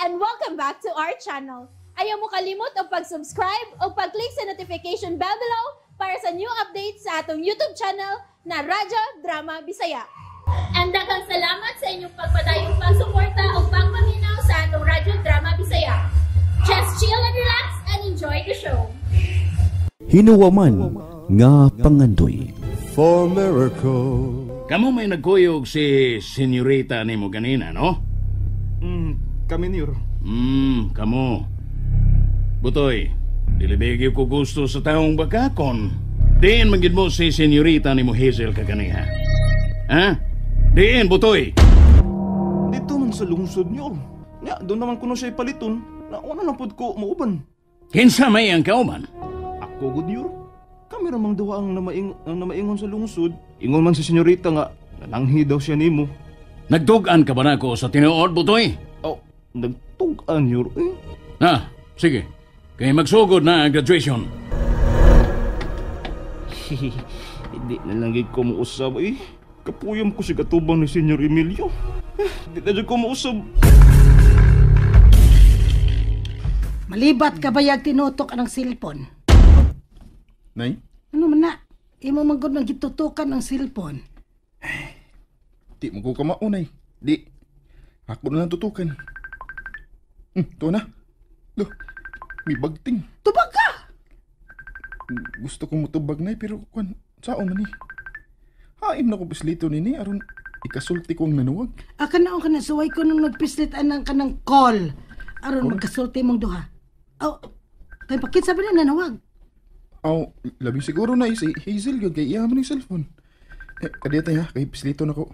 And welcome back to our channel. Ayaw mo kalimot og pag-subscribe o pag-click sa notification bell below para sa new updates sa atong YouTube channel na Radyo Drama Bisaya. And daghang salamat sa inyong pagpadayong pagsuporta o pagpaminaw sa atong Radyo Drama Bisaya. Just chill and relax and enjoy the show. Hinuwaman nga pangandoy. For miracle. Kamu may nagkuyog si senyorita nimo ganina, no? Kami niyo. Kamo. Butoy, dilibigi ko gusto sa taong bakakon. Diin magid mo si senyorita nimo Hazel kaganiha. Ha? Diin, Butoy. Dito man sa lungsod niyo. Nya, doon naman kuno siya ipaliton. Na una lang pud ko mauban. Kinsa may ang kauban? Ako gud niyo. Kami ra mang duha ang namaingon sa lungsod. Ingon man si senyorita nga nalanghi daw siya nimo. Nagtug-an ka ba nako sa tinuod, Butoy? Oh, nagtug-an niyo. Eh. Ah, sige. Kaya magsugod na ang graduation. Hindi na lang ko muusab eh. Kapuyam ko si katubang ni Senyor Emilio. Hindi na dyan ko muusab. Malibat ka bayag tinutok ang cellphone? Nay? Ano man na? Imo man gud nang gitutukan ang cellphone. Di mo ko kamao, Nay. Di. Ako na lang tutukan. Ito na. Loh, may bagting. Tubag ka! Gusto kong mutubag, Nay, pero kwan, saan man ni? Haim na ko pislito nini, aron ikasulti ko ang nanuwag. Aka na ka na, suway ko nung nagpislit anang kanang call. Aron magkasulti mong duha. Oh, kay pakit sabi na nanawag. Aw, labi siguro na si Hazel yun, kay iya man yung cellphone. Eh, kadiya tayo ha, kay pislito na ko.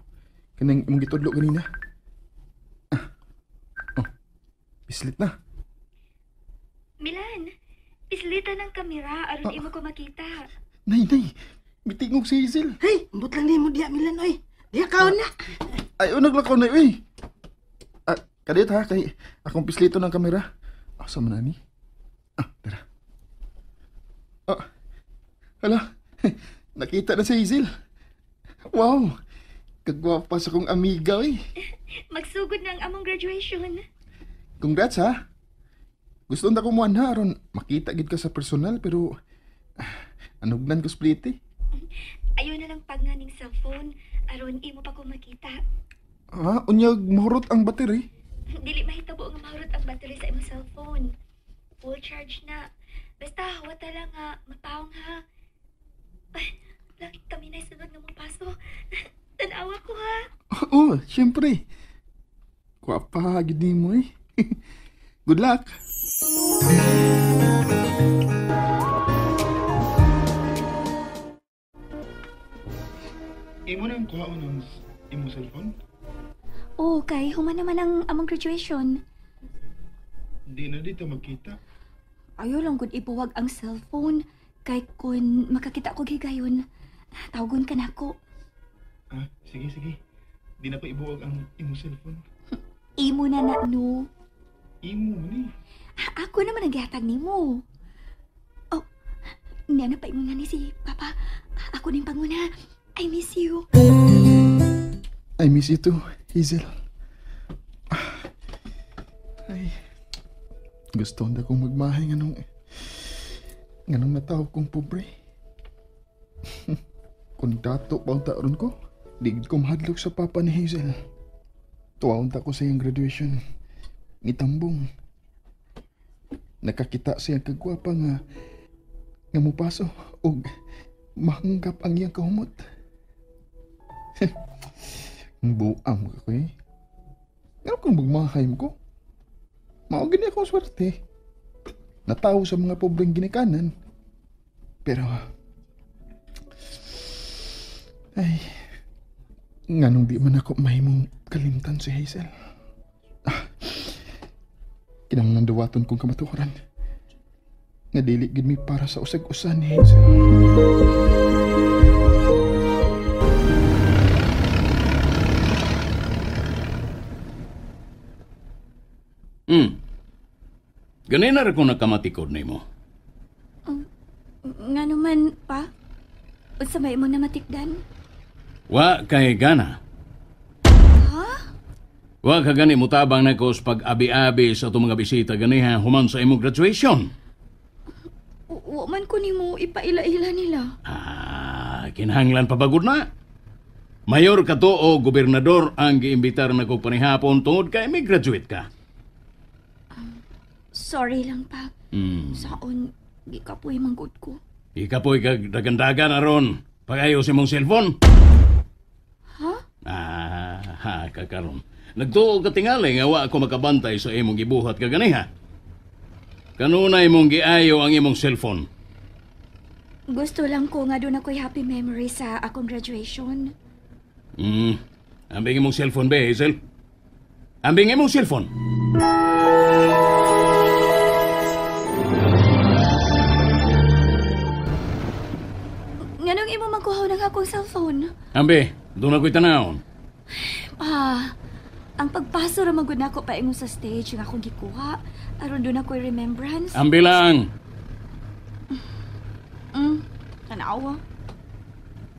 Kanang imong gitudlo ganina. Ah. Oh, pislit na. Milan, pislita ng kamera aron imo ko makita. Nay, nay, mitingog si Hazel. Hey, ambot lang nimo diya Milan oy. Diya kaon na. Ay, naglakaw na oy. Ah, kadiyot ha, kay akong pislito ng kamera. Asa man ani? Ah, tara. Ah, hala, nakita na si Hazel. Wow, kagwapa sa kong amiga oy. Magsugod na ang among graduation. Congrats ha. Gusto na kumuan ha, aron makita gid ka sa personal pero anugnan ko split eh. Ayaw na lang pag nga ning cellphone aron imo pa ko makita. Ah, unyag mahurot ang battery. Dili mahitabo nga mahurot ang battery sa imong cellphone. Full charge na. Basta wata lang nga mapawong ha. Ay, lagi kami na sunod nga mopaso. Tan-awa ko ha. Oo, syempre. Kwapa gid nimo eh. Good luck. Imo nang kuhaon ang imo cellphone? Oo, kay human naman ang among graduation. Di na dito magkita. Ayaw lang gud ibuwag ang cellphone. Kay kun makakita ko gigayon, tawgon ka nako. Ah, sige, sige. Di na ko ibuwag ang imo cellphone. Imo na na, no? Imo ni. Ako naman ang gihatag nimo. Oh, niya na paingon nga ni si Papa. Ako ning panguna. I miss you. I miss you too, Hazel. Ay, gusto na kong magmahay nganong natawag kong pobre. Kung dato pa ang taron ko, di ko mahadlok sa papa ni Hazel. Tuwaon ta ko sa iyang graduation. Nitambong. Nakakita siyang kagwapa nga mupaso og mahanggap ang iyang kahumot. Ang buang ko eh. Nga kung magmahay mo ko. Mao gini akong swerte. Natawo sa mga pobreng ginikanan. Pero ay, nganong di man ako mahimong kalimtan si Hazel. Ah, kinahanglan duwaton kong kamatuoran. Nga dili gid mi para sa usag-usa ni Hazel. Ganina ra ko nakamatikod nimo. Nga naman, pa? Unsa may imong namatikdan? Wa kay gana. Ha? Wa ka gani mutabang nako sa pag-abi-abi sa atong mga bisita ganiha human sa imong graduation. Wa man ko nimo ipaila-ila nila. Ah, kinahanglan pa bagud na. Mayor ka to o gobernador ang giimbitar nako panihapon tungod kay may graduate ka. Sorry lang pa. Saon, gikapoy manggod ko. Ikapoy kag dagandagan aron pag-ayo sa imong cellphone. Ha? Ah, ha, kakaron. Nagtuo ka tingali nga wa ako makabantay sa imong gibuhat kaganiha. Kanunay mong giayo ang imong cellphone. Gusto lang ko nga doon ako'y happy memory sa akong graduation. Ambing imong cellphone be, Hazel. Ambing imong cellphone. Nganong imo magkuhaw ng akong cellphone? Ambi, doon ako'y tanawon. Ah, ang pagpaso ra man gud nako paingon sa stage nga akong gikuha aron doon ako'y remembrance. Ambi lang. Tanawa.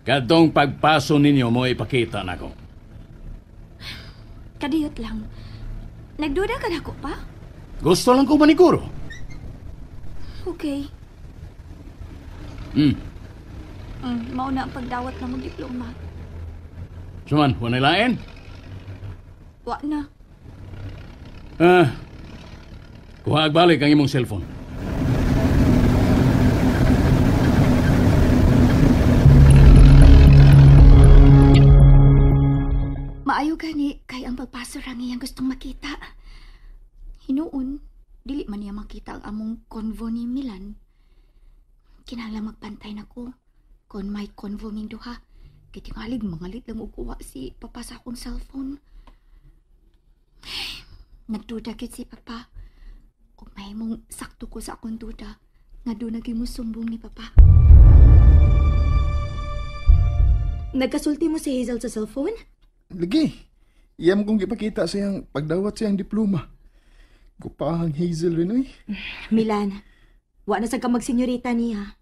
Kadtong pagpaso ninyo mo ipakita nako. Kadiyot lang. Nagduda ka nako pa? Gusto lang ko maniguro. Okay. Mao na ang pagdawat na mong diploma. Suman, wa na lain? Wa na. Ah, kuha balik ang imong cellphone. Maayo gani kay ang pagpaso ra ngiyang gustong makita. Hinuon, dili man niya makita ang among convo ni Milan. Kinahanglan magpantay nako kon may convo ming duha. Kay tingalig mangalit lang og kuha si Papa sa akong cellphone. Nagduda gyud si Papa. Ug mahimong sakto ko sa akong duda nga doon naging musumbong ni Papa. Nagkasulti mo si Hazel sa cellphone? Lagi. Iyam kong gipakita sa iyang pagdawat sa iyang diploma. Gupahang Hazel rin, oy. Milan, wa na sad ka magsenyorita niya.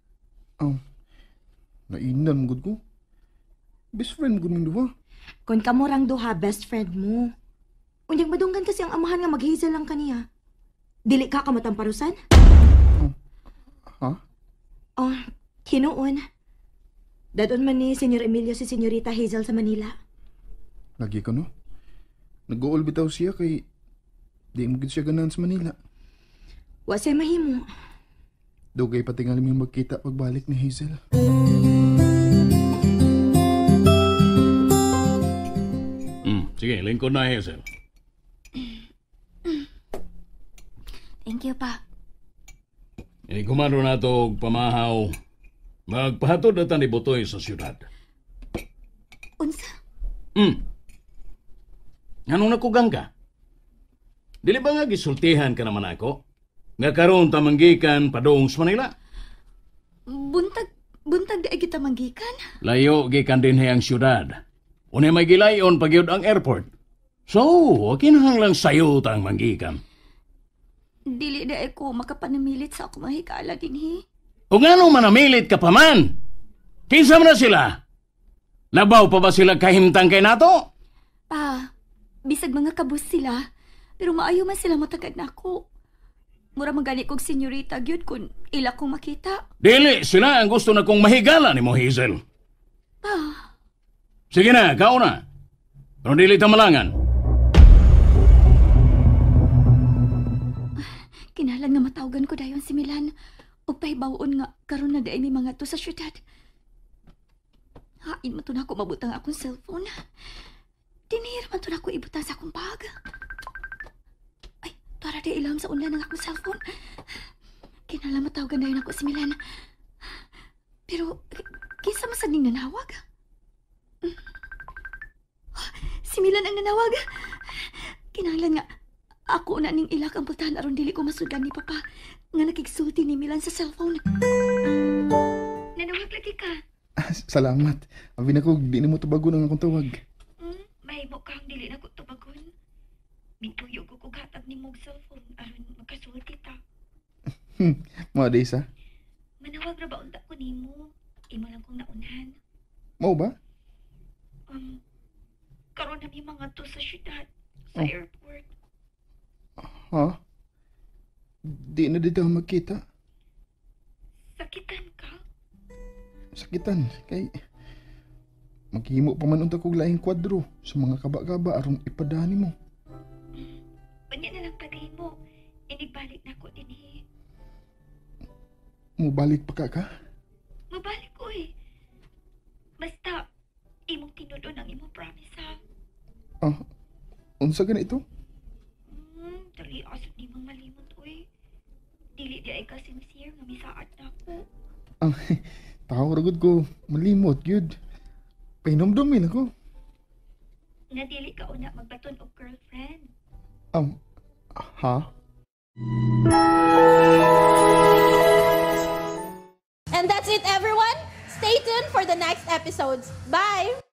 Oh, nainan mo gud ko. Best friend mo gud ming duha. Kon kamo rang duha, best friend mo. Unyang madunggan kasi ang amahan nga mag-Hazel lang kaniya. Dili ka kamatamparusan? Oh. Ha? Oh, hinuon. Dadon man ni Senyor Emilio si Senyorita Hazel sa Manila. Lagi ka, no? Nag-uol bitaw siya kay di mo gid siya ganahan sa Manila. Wa siya mahimo. Dugay patingali mi magkita pagbalik ni Hazel. Sige, lingkod na, Hazel. Thank you, pa. Eh, kumano na ito og pamahaw. Magpahatod na ta ni Butoy sa siyudad. Unsa? Anong nakugang ka? Dili ba nga gisultihan ka naman ako? Nga karon tamanggikan padung sa Manila? Buntag di ay kita manggikan? Layo gikan dinhi ang siyudad. Unay may gilayon pagyud ang airport. So, kinahanglang sayo tang manggikan. Dili na ko makapanamilit sa ako mahigala dinhi. O ngano manamilit ka pa man? Kinsa man na sila? Labaw pa ba sila kahimtang kay nato? Pa, bisag mga kabus sila, pero maayo man sila matagad nako. Mura magani kog senyorita gyud kun ila kong makita. Dili sila ang gusto na kong mahigala ni mo, Hazel. Pa. Sige na, kao na. Pero dili ta malangan. Kinahanglan nga matawagan ko dayon si Milan. Ug pahibaw-on nga karon na diay may mga to sa syudad. Hain man to nako mabutang akong cellphone. Dinhir man to nako ibutang sa akong bag. Ay, tuara di ilawom sa unlan ang akong cellphone. Kinahanglan matawagan dayon ako si Milan. Pero kinsa man sad ning nanawag? Si Milan ang nanawag. Kinahanglan nga ako na ning ilak ang pultahan aron dili ko masudan ni Papa nga nakigsulti ni Milan sa cellphone. Nanawag lagi ka. Salamat. Abi na ko, di na mo tubagon ang akong tawag. Mahimo kang dili na ko tubagon. Mituyo ko kog hatag nimo og cellphone aron magkasulti ta. Mga days, ha? Manawag ra ba unta ko nimo? Imo lang kong naunhan. Mao ba? Karon na mi mga to sa syudad. Sa airport. Ha? Di na dito magkita. Sakitan ka? Sakitan kay maghimo pa man unta kog laing kwadro sa mga kaba-kaba aron ipadani mo. Unya na lang paghimo. Inigbalik na ko dinhi. Mubalik pa ka ka? Mabalik ko eh. Basta, imong tinudon ang imong promise ha. Ah, unsa gani ito? Dali asod ni mong malimot oy. Dili di ay ka sincere nga misaad na ako. Ah, tao ra gud ko malimot gyud. Pahinomdumin ako. Nga dili ka una magbaton og girlfriend. Ha? And that's it, everyone. Stay tuned for the next episodes. Bye!